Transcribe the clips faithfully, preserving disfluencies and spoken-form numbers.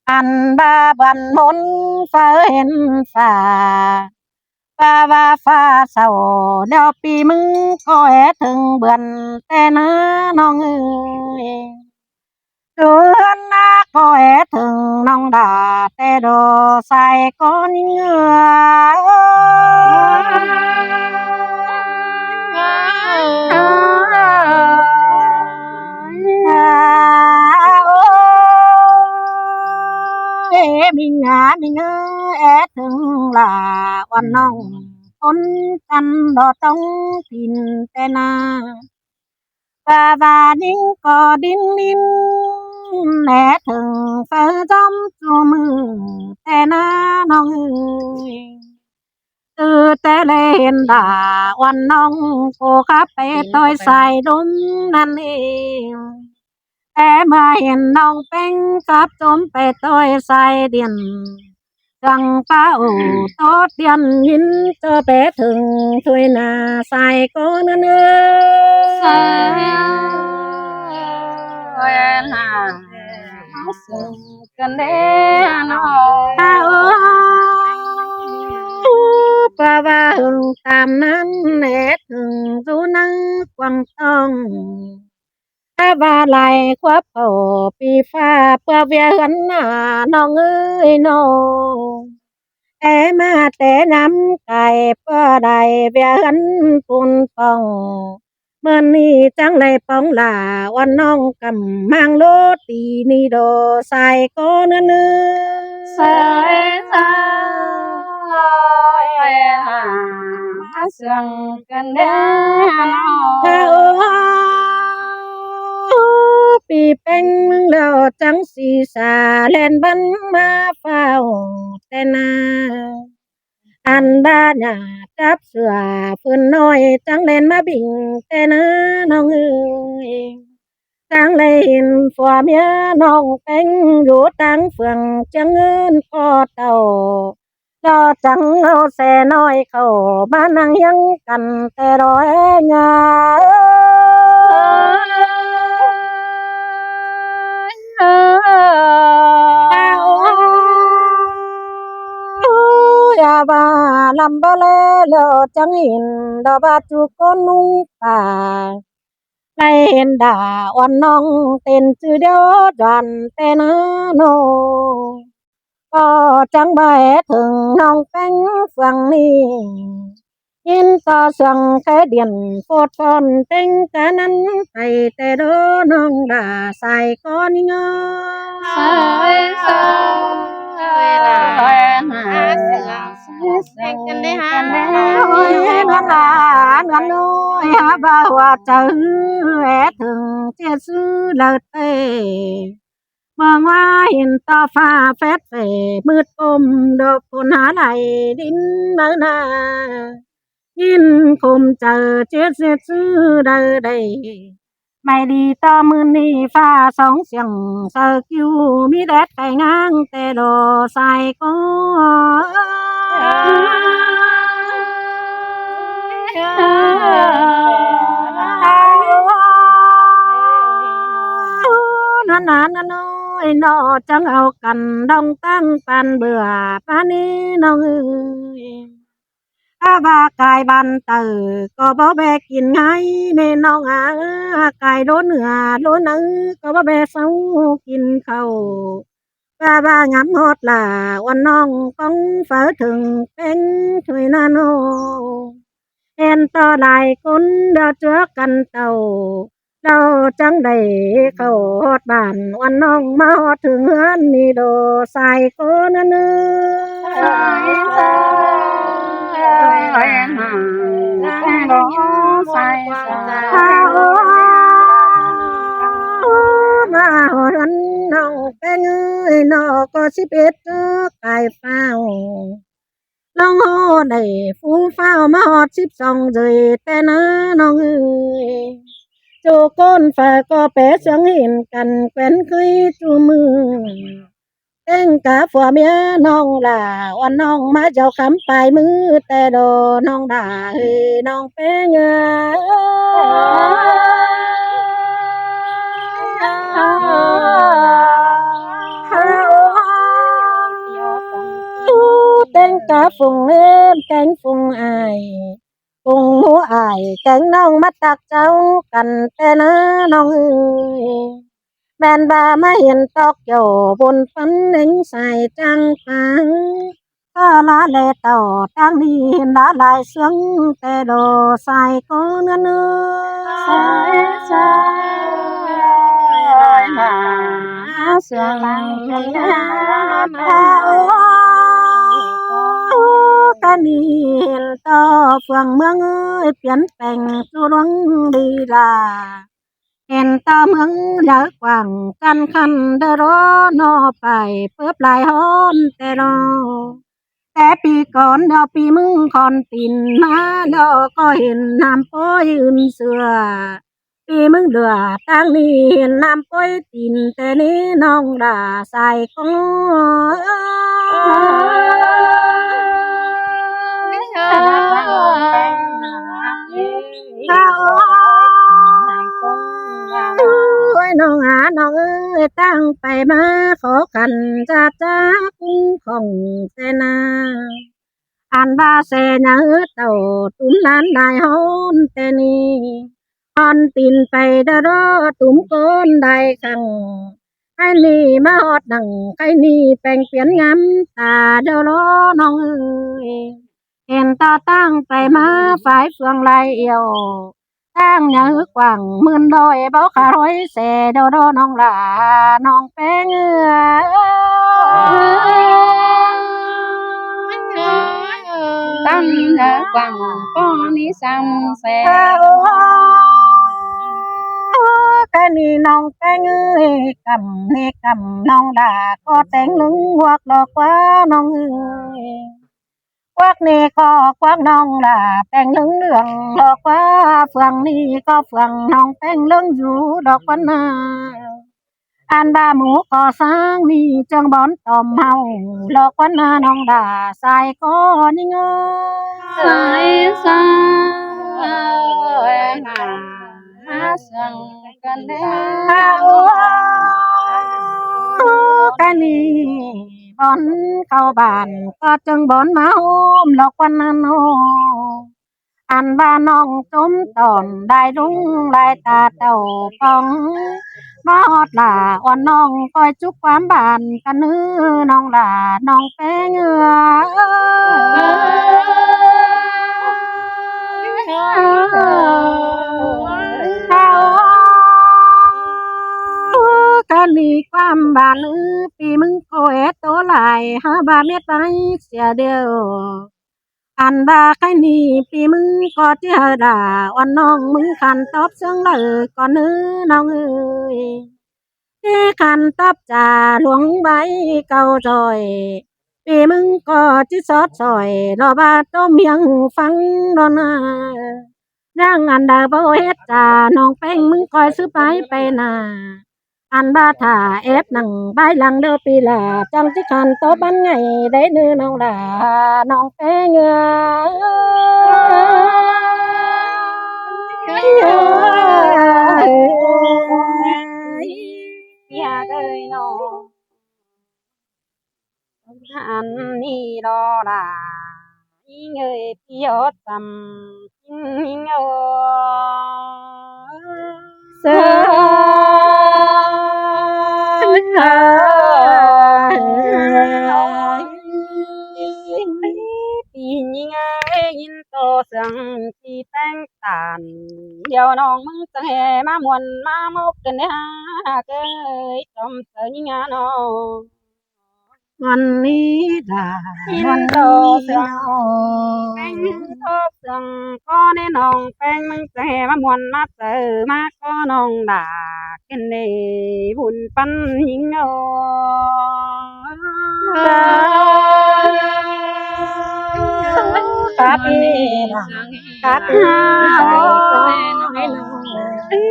ăn ꞌva bươn ꞌmôn ꞌphớ hên phả, ꞌva ꞌva phả sau ꞌlẹo ꞌpi ꞌmứng ꞌcọ é ꞌthứng bươn ꞌtẹ ꞌná ꞌnọng ơi. ꞌChu ꞌhướn ꞌná ꞌcọ é ꞌthứng ꞌnọng đa ꞌtẹ đo sai ꞌcốn ꞌngứa. Ôi, ꞌminh a, ꞌminh ơi, é ꞌthứng lả ꞌvắn ꞌnọng ꞌcốn căn đo tóng tin ꞌtẹ ꞌná. ꞌVa ꞌva ꞌnhính ꞌcọ đin đin, é ꞌthứng ꞌphớ ꞌdóm ꞌchu ꞌmự ꞌtẹ ꞌná ꞌnọng ơi. ꞌTứ ꞌtẹ ꞌlế hên đa ꞌvắn ꞌnọng ꞌcọ khắp pay ꞌtoi sai ꞌlốm ꞌnặn ê. É ꞌmá hên ꞌnọng ꞌpéng khắp ꞌchốm pay ꞌtoi sai điện, chắng pá ổ tót điện ꞌnhính ꞌchọ pé ꞌthứng thôi ꞌná sai ꞌcốn ꞌnặn ơi. Sai ơi, hả, sướng cơn đế nó. Hả ơi, ꞌpá ꞌva hưng tam ꞌnặn é ꞌthứng dú nắng quảng tông. ꞌVa lai khóa phổ pi pha ꞌpưa ꞌviạk ꞌhướn ꞌná ꞌnọng ơi ꞌnọ. É ꞌmá té ꞌnắm cai ꞌpưa đảy ꞌviạk ꞌhướn pun pong. ꞌMự ꞌnị chắng đảy pong lả ꞌvắn ꞌnọng căm ꞌmáng ꞌlố ti ꞌnị đo sai ꞌcốn ꞌnặn ơi. Sai, sai, hả, sướng cơn đế nó. Hả ơi, ꞌpi ꞌpéng ꞌmứng ꞌlẹo chắng si sa ꞌlen bắn ꞌmá phao ꞌtẹ ꞌná. Ăn ꞌva nhả chắp sửa phưn ꞌnọi chắng ꞌlen ꞌmá binh ꞌtẹ ꞌná ꞌnọng ơi. Chắng đảy hên phua ꞌmía ꞌnọng ꞌpéng dú táng phường chắng ơn ꞌcọ tảu. Lo chắng ꞌlẹo xe ꞌnọi khảu ꞌmá ꞌnăng ꞌhiếng căn ꞌtẹ đo é ꞌnhá. Ôi, a ꞌva lăm báu ꞌlế ꞌlẹo chắng hên đo ꞌva ꞌchu ꞌcốn ꞌnung pả. Đảy hên đa ꞌvắn ꞌnọng tên ꞌchư điêu dọn ꞌtẹ ꞌná ꞌnọ. ꞌCọ chắng ꞌva é ꞌthứng ꞌnọng ꞌpéng phường ꞌnị. Hên ꞌto sương khé điện phốt phón ꞌtếng cá ꞌnặn pay ꞌtẹ đo ꞌnọng đa sai ꞌcốn ꞌnhính ơi. Sai, sai, hả, sướng cơn đế hả. Ôi, ꞌnặn ꞌnặn ꞌnặn ơi, hả, ꞌva hua chaư é ꞌthứng ꞌchí sư đaư ꞌtẹ. ꞌMướng ꞌva hên ꞌto pha phét phẻ ꞌmựt ôm đo phôn hả lai đin máư ꞌná. ꞌNhính khôm chaư ꞌchí ꞌchí sư đaư đảy. ꞌMạy đi ꞌto ꞌmự ꞌnị pha sóng siêng saư ꞌkiu ꞌmí đét cay ngang ꞌtẹ đo sai ꞌcốn. ꞌNặn ꞌnặn ꞌnặn ơi, ꞌnọ chắng au căn đong ꞌtáng pan bươn ꞌpá ꞌnị ꞌnọng ơi. A ꞌva cai ban taư ꞌcọ báu ꞌve kin ꞌngai ꞌnê ꞌnọng a, cai ꞌlốn ꞌnưa ꞌlốn ꞌnư ꞌcọ báu ꞌve sau kin khảu. ꞌVa ꞌva ngắm ꞌhọt lả ꞌvắn ꞌnọng cóng phaư thửng ꞌpéng thôi ꞌnặn ꞌnọ. Hên ꞌto lai ꞌcốn đao ꞌchứa căn tảu, đao chắng đảy khảu ꞌhọt bản ꞌvắn ꞌnọng ꞌmá ꞌhọt thửng ꞌhướn ꞌnị đo sai ꞌcốn ꞌnặn ơi. Sai, sai, sai, sai, sai. Hả ơi, ꞌmá ꞌhọt ꞌhướn ꞌnọng ꞌpéng ơi, ꞌnọ ꞌcọ síp ết ꞌchớ cai phao. Lóng ꞌhọt đảy phú phao ꞌmá ꞌhọt síp song ꞌdới ꞌtẹ ꞌná ꞌnọng ơi. ꞌChu ꞌcốn phaư ꞌcọ pé sương hên căn quen ꞌkhới ꞌchu ꞌmự. ꞌTếng cá phua ꞌmía ꞌnọng lả ꞌvắn ꞌnọng ꞌmá dao khắm pay ꞌmứ ꞌtẹ đo ꞌnọng đa ơi ꞌnọng ꞌpéng ơi. Kéng cá phung ꞌnớm, kéng phung ai, phung ꞌmú ai, kéng ꞌnọng ꞌmá ꞌtặc ꞌcháo căn ꞌtẹ ꞌna ꞌnọng ơi. ꞌMen ꞌva ꞌmá hên ꞌtọ kiẻo bôn phắn ꞌnhính sai ꞌchang pang. ꞌCọ ꞌlạ ꞌlẹ ꞌtạu ꞌtáng ꞌnị hên ꞌlạ lai ꞌsướng ꞌtẹ đo sai ꞌcốn ꞌngớn ơi. Sai, sai, ꞌsướng ꞌtẹ ꞌna. Ơ, ꞌcọ ꞌnị hên ꞌtọ phường ꞌmướng ơi, piến peng ꞌchu ꞌluống đi la. Hên ꞌtọ ꞌmướng ꞌlới quảng căn khăn đa ꞌló ꞌnọ pay pớp lai ꞌhón ꞌtẹ ꞌló. Té pi cón ꞌlẹo pi ꞌmướng khon tin ꞌmá ꞌlẹo ꞌcọ hên ꞌnặm ꞌpối ứn sửa. Pi ꞌmướng lửa ꞌtáng ꞌnị hên ꞌnặm ꞌpối tin ꞌtẹ ꞌnị ꞌnọng đa sai ꞌcốn. Ôi ꞌnọng a ꞌnọng ơi, ꞌtáng pay ꞌmá khó khăn ꞌchạ ꞌchạ ꞌcốn khong ꞌtẹ ꞌna. Ăn ꞌva ꞌsê ꞌnhá ꞌtạu tủm ꞌlan lai ꞌhón ꞌtẹ ꞌnị. ꞌHón tin pay đa ꞌló tủm ꞌcốn lai khăng. Khay ꞌnị ꞌmá ꞌhọt nẳng, khay ꞌnị peng piến ngắm ta đa ꞌló ꞌnọng ơi. Hên ꞌtọ ꞌtáng pay ꞌmá phái phường lai iẻo. ꞌTáng ꞌnhá quảng ꞌmưn ꞌlới báu khả ꞌlới ꞌsê đa ꞌló ꞌnọng đa ꞌnọng peng ơi. ꞌTáng ꞌnhá quảng ꞌcọ ꞌnị săng ꞌsê. Ơ, khay ꞌnị ꞌnọng peng ơi, ꞌcắm ꞌnị ꞌcắm ꞌnọng đa ꞌcọ téng ꞌlớng ꞌhuác ꞌlọ ꞌquá ꞌnọng ơi. ꞌHuác ꞌnị ꞌcọ ꞌhuác ꞌnọng đa téng ꞌlớng ꞌlương ꞌlọ ꞌquá, phường ꞌnị ꞌcọ phường ꞌnọng téng ꞌlớng dú ꞌlọ ꞌquá ꞌna. Ăn ꞌva ꞌmú ꞌcọ sáng ꞌnị ꞌchương bón tỏm ꞌháu ꞌlọ ꞌquá ꞌna ꞌnọng đa sai ꞌcốn ꞌnhính ơi. Sai, sai, ꞌsướng căn ꞌtẹ ꞌna. Ơ, ơ, khay ꞌnị bón khảu bản ꞌcọ ꞌchương bón ꞌmá ꞌhôm ꞌlọ ꞌquá ꞌna ꞌnọng. Ăn ꞌva ꞌnọng chốm tỏn lai ꞌlung lai ta ꞌtạu pong. ꞌMá ꞌhọt lả ꞌhọt ꞌnọng ꞌcoi chúc ꞌquám bản căn ꞌnư ꞌnọng lả ꞌnọng peng ơi. Căn ꞌnị ꞌquám bản ꞌnư pi ꞌmứng ꞌcọ é ꞌtố lai hả ꞌva mết ꞌvái sia điêu. Ăn ꞌva khay ꞌnị pi ꞌmứng ꞌcọ ꞌchí hả lả ꞌhọt ꞌnọng ꞌmứng khăn tóp ꞌsướng lả ꞌcọ ꞌnư ꞌnọng ơi. ꞌChí khăn tóp chả ꞌluống ꞌvái cáu ꞌsội. Pi ꞌmứng ꞌcọ ꞌchí sót ꞌsội ꞌlọ ꞌva ꞌtố ꞌmiếng phắng ꞌnọn ꞌna. ꞌNhắng ăn đaư báu ꞌhét chả ꞌnọng peng ꞌmứng ꞌcoi sứ pái pay nả. Ăn ꞌva thả ép nẳng ꞌvái lăng ꞌlẹo pi lả chắng ꞌchí khăn tóp bắn ngay đảy ꞌnư ꞌnọng lả ꞌnọng peng ơi. Ăn ꞌnị ꞌlọ lả ꞌnhính ơi, pi ꞌhọt săm ꞌnhính ơi. Sơ pi ꞌnhính ơi, ꞌnhính tô sương pi peng tản. Điêu ꞌnọng ꞌmứng chắng ꞌhê ꞌmá muôn ꞌmá mốc kên ꞌnê ha ꞌcới chom sơ ꞌnhính ha ꞌnọng. Muôn ꞌnị đa, ꞌnhính muôn tô ꞌnị sương đa. Peng tóp sương ꞌcọ ꞌnê ꞌnọng peng ꞌmứng chắng ꞌhê ꞌmá muôn ꞌmá sơ ꞌmá ꞌcọ ꞌnọng đa kên ꞌnê bun păn ꞌnhính ơi. Cắp ꞌnị đa, cắp ꞌnị đa. Pi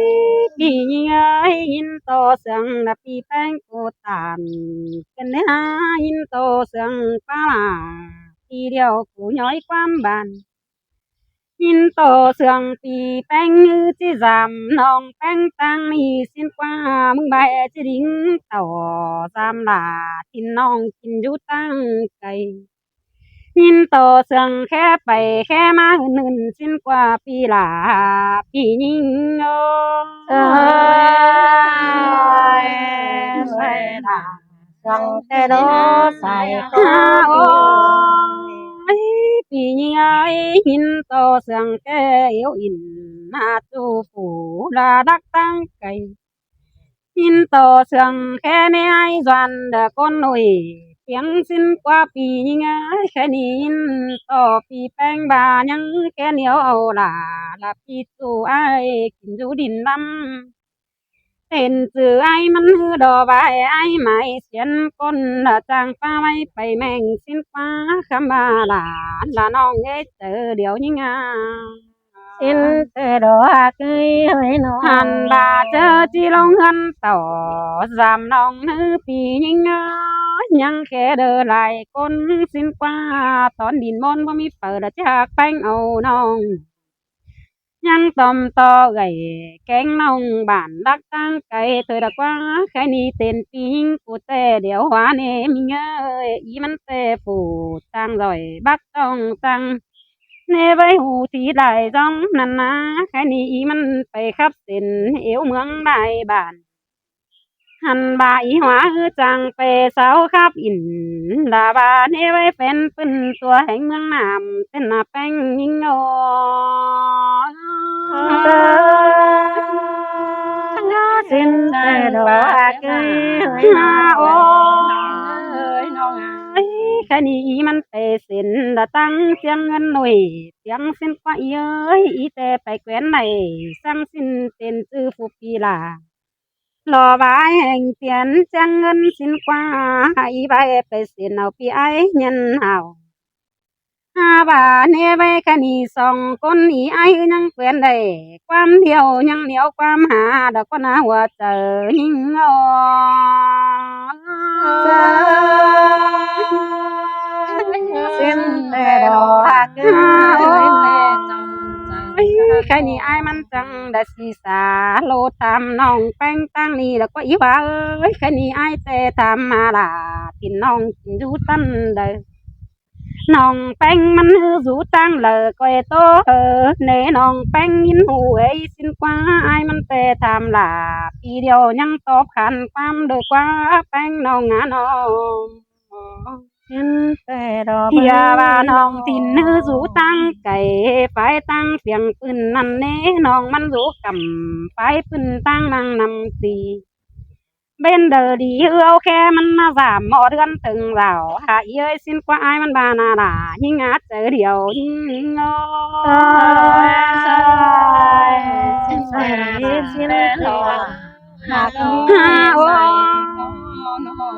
ꞌnhính ơi, ꞌnhính tô sương đa pi peng ꞌcọ tản. Kên ꞌnê ha ꞌnhính tô sương ꞌpá lả pi điêu ꞌcọ ꞌnhói ꞌquám bản. ꞌNhính tô sương pi peng ꞌnư ꞌchí dăm ꞌnọng peng ꞌtáng ꞌnị ꞌsịn ꞌquá ꞌmứng ꞌvái ꞌchí đin ꞌtạu dăm lả kin ꞌnọng kin dú ꞌtáng cay. ꞌnhính ꞌto sương khé pay khé ꞌmá ꞌhưn ꞌhưn ꞌsịn ꞌquá ꞌpi lả ꞌpi ꞌnhính ơi. Sương khé đô sai ꞌcọ. Ôi, ꞌpi ꞌnhính ơi, ꞌnhính ꞌto sương khé ꞌiếu ỉn ꞌmá ꞌchu phủ lả đắc ꞌtáng cay. ꞌNhính ꞌto sương khé ꞌnị ải ꞌdoan đa ꞌcốn ꞌnọi piếng ꞌsịn ꞌquá ꞌpi ꞌnhính ơi, khé ꞌnị ꞌnhính ꞌto ꞌpi ꞌpéng ꞌva ꞌnhắng khé ꞌnéo au lả, lả ꞌpi ꞌchu ải kin dú đin ꞌlắm. Tên ꞌchư ải ꞌmắn ꞌhứ đo ꞌvái ải mai xiến ꞌcốn lả ꞌchang ꞌpá ꞌvái pay ꞌmeng ꞌsịn ꞌquá khắm ꞌva lả, lả ꞌnọng ꞌhế chaư điêu ꞌnhính a. Ên ꞌtẹ đỏ ꞌhặc ơi ơi ꞌnọng. Hăn ꞌva ꞌchớ ꞌchí ꞌlống ꞌhướn tỏ, dăm ꞌnọng ꞌnứ ꞌpi ꞌnhính ơi, ꞌnhắng khé đơ lai ꞌcốn ꞌsịn ꞌquá tón đin ꞌmôn báu ꞌmí phaư đa ꞌchí ꞌhặc ꞌpéng au ꞌnọng. ꞌNhắng tóm ꞌto gảy kéng ꞌnọng bản đắc ꞌtáng cay thôi đa ꞌquá. Khé ꞌnị tên ꞌpi ꞌnhính cu ꞌtẹ điêu hua ꞌnê ꞌmí ơi, ꞌí ꞌmắn ꞌtẹ phủ ꞌchang ꞌdọi bắc ꞌtóng ꞌchăng ꞌnê ꞌvái hủ thí lai ꞌdóng ꞌnặn ná. Khé ꞌnị ꞌí ꞌmắn pay khắp sên ꞌiếu ꞌmướng lai bản. Hăn ꞌva ꞌí hua ꞌhứ ꞌchang pay sáu khắp ỉn, lả ꞌva ꞌnê ꞌvái phén ꞌpưn tua hẻng ꞌmướng ꞌnặm tên nả ꞌpéng ꞌnhính ơ. Sương khé đô ꞌhặc ơi ơi ꞌnọng ơi. Khé ꞌnị ꞌí ꞌmắn pay sên đa ꞌtáng ꞌchiếng ꞌngớn ꞌnọi piếng ꞌsịn ꞌquá ꞌí ơi, ꞌí ꞌtẹ pay quén đảy ꞌsướng ꞌsịn tên ꞌchư phủ ꞌpi lả. Lo ꞌvái hên piến ꞌchiếng ꞌngớn ꞌsịn ꞌquá, ꞌí ꞌvái pay sên au ꞌpi ải nhẳn hảu. Ha ꞌva ꞌnê ꞌvái khé ꞌnị song ꞌcốn ꞌí ải ꞌnhắng quén đảy ꞌquám điêu ꞌnhắng ꞌnéo ꞌquám ha đa ꞌquá ná hua chaư ꞌnhính ơ. Sương khé đô ꞌhặc ơi. Khé ꞌnị ải ꞌmắn ꞌchăng đa ꞌsị sa ꞌlô tham ꞌnọng ꞌpéng ꞌtáng ꞌnị đa ꞌquá ꞌí hua ơi. Khé ꞌnị ải ꞌtẹ tham ꞌmá lả kin ꞌnọng kin dú ꞌtăn đaư. ꞌNọng ꞌpéng ꞌmắn ꞌhứ dú ꞌtáng đaư ꞌcoi ꞌtố ơ. ꞌNê ꞌnọng ꞌpéng ꞌnhính ꞌhụ ới ꞌsịn ꞌquá ải ꞌmắn ꞌtẹ tham lả ꞌpi điêu ꞌnhắng tóp khăn ꞌquám đôi ꞌquá ꞌpéng ꞌnọng ngá ꞌnọng. Hiê ꞌva ꞌnọng tin ꞌhứ dú ꞌtáng cay, phái ꞌtáng phiêng ꞌpưn ꞌnặn ꞌnê, ꞌnọng ꞌmắn dú căm phái ꞌpưn ꞌtáng ꞌnăng ꞌnặm ti. ꞌVến đaư đi ꞌhứ au khé ꞌmắn ꞌmá dảm ꞌmọ ꞌlươn tơng dảo, hả ꞌí ơi ꞌsịn ꞌquá ải ꞌmắn ꞌva ꞌnạ đa ꞌnhính át chaư điêu ꞌnhính ơ. Ôi, ôi, ôi.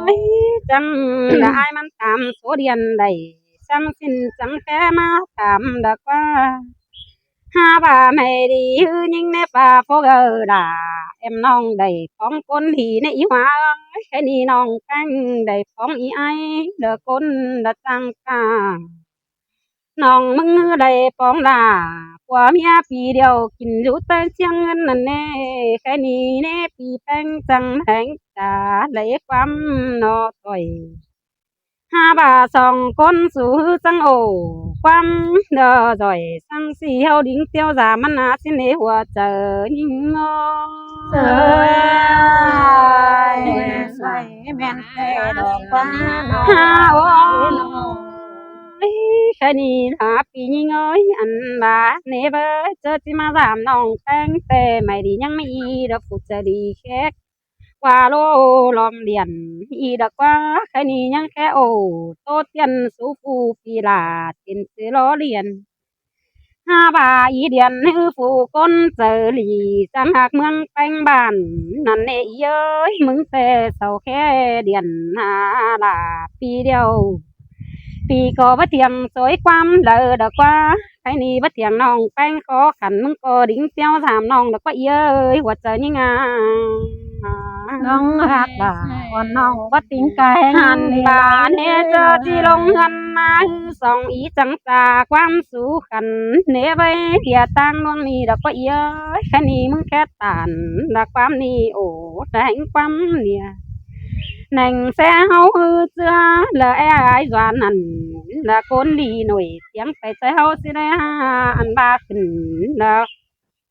Ôi, chắng đa ải ꞌmắn tam số điện đảy, chắng ꞌsịn chắng khé ꞌmá tam đa ꞌquá. Ha ꞌva mảy đi ꞌhứ ꞌnhính ꞌnép ꞌva phốc ơ đa, em ꞌnọng đảy phóng ꞌcốn đi ꞌnê ꞌí hua ơi, khé ꞌnị ꞌnọng ꞌpéng đảy phóng ꞌí ải đa ꞌcốn đa chắng ca. ꞌNọng ꞌmứng ꞌhứ đảy phóng đa, pua ꞌmía ꞌpi điêu kin dú ꞌtáng ꞌchiếng ꞌngớn ꞌnặn ꞌnê, khé ꞌnị ꞌnê ꞌpi ꞌpéng chắng hẻng chả đảy ꞌquám ꞌnọ ꞌtoi. Ha ꞌva song ꞌcốn sú ꞌhứ chắng ổ ꞌquám đa ꞌdọi, chắng ꞌsị ꞌháu đính ꞌtiếu da ꞌmắn ná ꞌsịn ꞌnê hua chaư ꞌnhính ơ. Ôi, ôi, ôi. Ha, ôi, khé ꞌnị hả ꞌpi ꞌnhính ơi, ăn ꞌva ꞌnê ꞌvới ꞌchớ ꞌchí ꞌmá dảm ꞌnọng ꞌpéng ꞌtẹ mảy đi ꞌnhắng ꞌmí ꞌí đa phủ chaư đi khék. Qua lô lom điên, ꞌí đa ꞌquá khé ꞌnị ꞌnhắng khé ổ, ꞌtố tiên sú phủ ꞌpi lả tiên sư lô điên. Ha ꞌva ꞌí điên ꞌhứ phủ ꞌcốn chaư đi, chắng ꞌhặc ꞌmướng ꞌpéng bản ꞌnặn ꞌnê ꞌí ơi, ꞌmứng ꞌtẹ sau khé điên hả lả ꞌpi điêu. ꞌPi ꞌcọ báu thiêng ꞌsội ꞌquám đaư đa ꞌquá. Khé ꞌnị báu thiêng ꞌnọng ꞌpéng khó khăn, ꞌmứng ꞌcọ đính ꞌtiếu dảm ꞌnọng đa ꞌquá ꞌí ơi, hua chaư ꞌnhính a. ꞌNọng ꞌhặc lả ꞌcốn ꞌnọng báu tính ca hên. Hăn ꞌva ꞌnê ꞌchớ ꞌchí ꞌlống ꞌhướn ꞌmá ꞌhứ song ꞌí chắng ta ꞌquám sú khăn ꞌnê ꞌvới ꞌviạk ꞌtáng ꞌluống ꞌnị đa ꞌquá ꞌí ơi, khé ꞌnị ꞌmứng khé tản đa ꞌquám ꞌnị ổ, đa hên ꞌquám ꞌnị. ꞌNéng ꞌsé ꞌháu ꞌhứ ꞌchưa lơ é ải dua ꞌnặn ꞌnạ ꞌcốn đi ꞌnọi, tiếng pay ꞌchái ꞌháu ꞌchí đảy hả ăn ꞌva khửn ꞌnạ.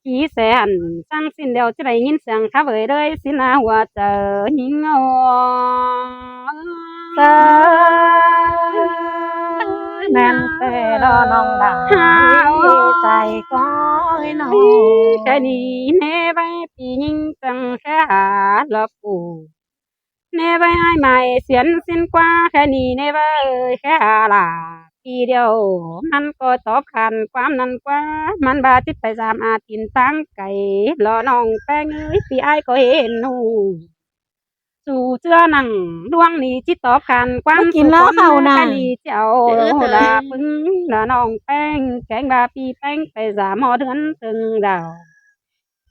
Khi ꞌsê hẳn ꞌsướng ꞌsịn điêu ꞌchí đảy ꞌnghín siêng khắp ới ꞌlới ꞌsịn ꞌnạ hua chaư ꞌnhính ꞌnớ. Chaư ꞌmen ꞌtẹ ꞌlo ꞌnọng đa hả ꞌchái ꞌcoi ꞌnớ. Khay ꞌnị ꞌnê ꞌvạy ꞌpi ꞌnhính chắng khay hả ꞌlọk phủ. ꞌNê ꞌvạy ải mai siến ꞌsịn ꞌquá khay ꞌnị ꞌnê ꞌvạy khay hả lả. ꞌPi điêu ꞌmắn ꞌcọ tóp khăn ꞌquám ꞌnặn ꞌquá, ꞌmắn ꞌva ꞌchí pay dăm a tin ꞌtáng cay. ꞌLo ꞌnọng ꞌpéng ới, ꞌpi ải ꞌcọ hên ꞌnụ. Su ꞌchưa nẳng ꞌluống ꞌnị ꞌchí tóp khăn ꞌquám su ꞌcốn khay ꞌnị ꞌchí au đa ꞌpứng. ꞌLo ꞌnọng ꞌpéng kéng ꞌva ꞌpi ꞌpéng pay dăm ꞌmọ ꞌhướn tưng đaư.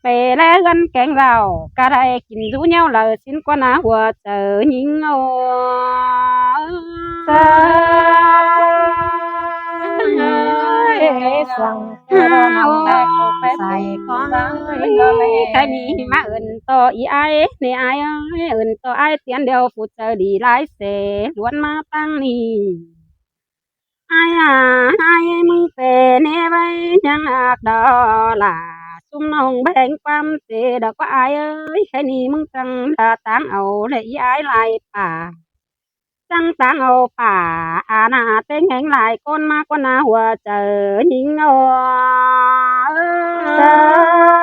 Pay ꞌlé ꞌhướn kéng đaư, ꞌcọ đảy kin dú ꞌnéo đaư ꞌsịn ꞌquá ꞌnạ hua chaư ꞌnhính ꞌnớ. Chaư ơi, suông hả ꞌnọng đa ꞌcọ pay sai ꞌcóng ơi. Khay ꞌnị ꞌmá ứn ꞌto ꞌi ải, ꞌnị ải ơi, ứn ꞌto ải tiên điêu phủ chaư đi lai ꞌsê, ꞌluốn ꞌmá ꞌtáng ꞌnị. Ải à, ải ơi, ꞌmứng pê ꞌnê ꞌvạy ꞌnhắng ác đó lả. ꞌSúm ꞌnọng ꞌpéng ꞌquám ꞌchế đó ꞌquá ải ơi, khay ꞌnị ꞌmứng chắng đa ꞌtáng au lê ꞌi ải lai pả. Chắng ꞌtáng au pả, a ꞌnạ ꞌtếng ꞌhéng lai ꞌcốn ꞌmá ꞌquá ꞌnạ hua chaư ꞌnhính ꞌnớ. Chaư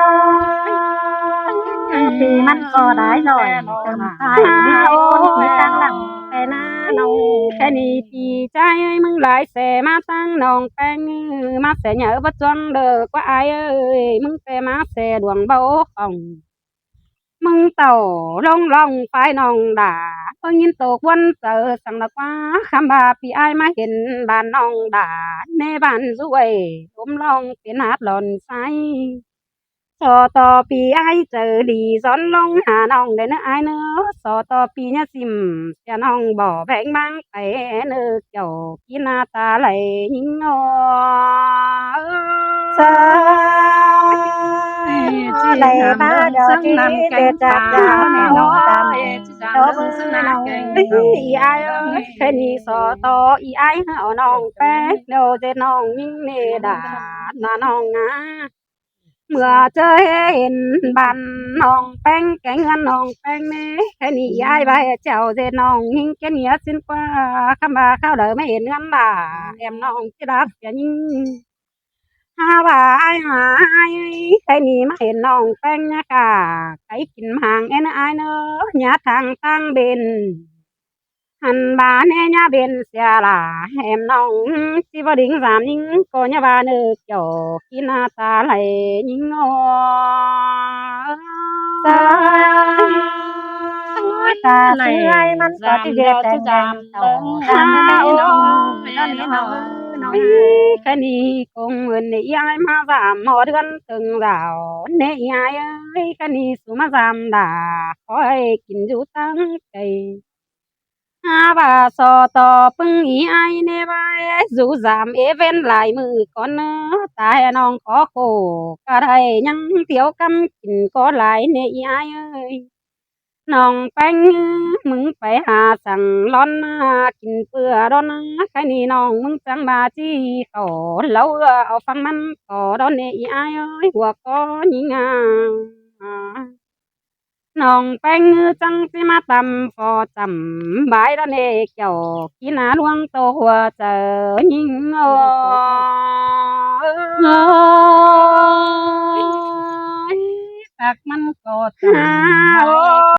ơi, ꞌpi ꞌmắn ꞌcọ đảy ꞌnọi tơm tai ꞌnị ꞌcốn ꞌmí ꞌtáng lăng pê ꞌnạ ꞌnọng. Khay ꞌnị ꞌpi ꞌchái ơi, ꞌmứng lai ꞌsê ꞌmá ꞌtáng ꞌnọng ꞌpéng, ꞌmá ꞌsê ꞌnhá báu chuông đaư ꞌquá ải ơi, ꞌmứng pê ꞌmá ꞌsê đuông báu khong. ꞌMứng tảu ꞌlống ꞌlóng phái ꞌnọng đa, ꞌpứng ꞌnhính tô ꞌquốn chaư săng ꞌnạ ꞌquá, khắm ꞌva ꞌpi ải ꞌmá hên bản ꞌnọng đa, ꞌnê bản dú ơi, ꞌlốm ꞌlóng pên hát lon sai. So ꞌto ꞌpi ải chaư đi dón ꞌlống hả ꞌnọng đảy ꞌnớ ải ꞌnớ. So ꞌto ꞌpi ꞌnhá ꞌsịm sia ꞌnọng bók ꞌpéng ꞌmáng pay ꞌnớ, kiẻo kin ꞌnạ ta lai ꞌnhính ꞌnớ. Chaư ơi, đảy ꞌmá đó ꞌchí tê chạp chạp ꞌnọng tam ꞌnọng. ꞌI ải ơi, khay ꞌnị so ꞌto ꞌi ải hả ꞌnọng ꞌpéng, ꞌnéo ꞌdệt ꞌnọng ꞌnhính ꞌnê đa ꞌnạ ꞌnọng ꞌnạ. ꞌMưa ꞌchớ hên bản ꞌnọng ꞌpéng kéng ꞌhướn ꞌnọng ꞌpéng ꞌnê, khay ꞌnị ꞌi ải ꞌvạy chảu ꞌdệt ꞌnọng ꞌnhính ꞌkiến ꞌnhía ꞌsịn ꞌquá, khắm ꞌva khảu đaư ꞌmá hên ꞌngớn lả, ém ꞌnọng ꞌchí đáp sia ꞌnhính. Hả ꞌva ải hả ải, khay ꞌnị ꞌmá hên ꞌnọng ꞌpéng ꞌnhá cả, cáy kin hang ên ải ꞌnớ, ꞌnhá thang ꞌtáng bên. Hăn ꞌva ꞌnê ꞌnhá bên sia lả, ém ꞌnọng ꞌchí báu đính dăm ꞌnhính ꞌcọ ꞌnhá ꞌva ꞌnớ, kiẻo kin ꞌnạ ta lai ꞌnhính ꞌnớ. Chaư ơi, ta lai ꞌsứ ải ꞌmắn ꞌcọ ꞌchí dăm ꞌdệt đu ꞌtếng dăm đen tảu. Hả ꞌnọng ơi, ꞌnọng ơi, khay ꞌnị ꞌcốn ứn ꞌnị ꞌi ải ꞌmá dăm ꞌmọ ꞌhướn tưng đaư. ꞌNê ꞌi ải ơi, khay ꞌnị su ꞌmá dăm đa, khỏi kin dú ꞌtáng cay. Hả ꞌva so ꞌto ꞌpứng ꞌi ải ꞌnê ꞌvạy dú dăm ê ꞌvến lai ꞌmự cón ꞌnớ, ta hê ꞌnọng khó khổ, ꞌcọ đảy ꞌnhắng thiêu cắm kin ꞌcọ lai ꞌnê ꞌi ải ơi. ꞌNọng ꞌpéng ꞌmứng pay hả săng lon ꞌnạ kin ꞌpưa đón, khay ꞌnị ꞌnọng ꞌmứng chắng ꞌva ꞌchí khảu, ꞌlẹo ꞌva au phăng ꞌmắn ꞌcọ đón ꞌnê ꞌi ải ơi, hua ꞌcọ ꞌnhính ꞌnạ. ꞌNọng ꞌpéng chắng ꞌchí ꞌmá tăm phó chăm bái đón ꞌnê, kiẻo kin ꞌnạ ꞌluống tô hua chaư ꞌnhính ꞌnớ. Ôi, tắc ꞌmắn ꞌcọ chăm bái.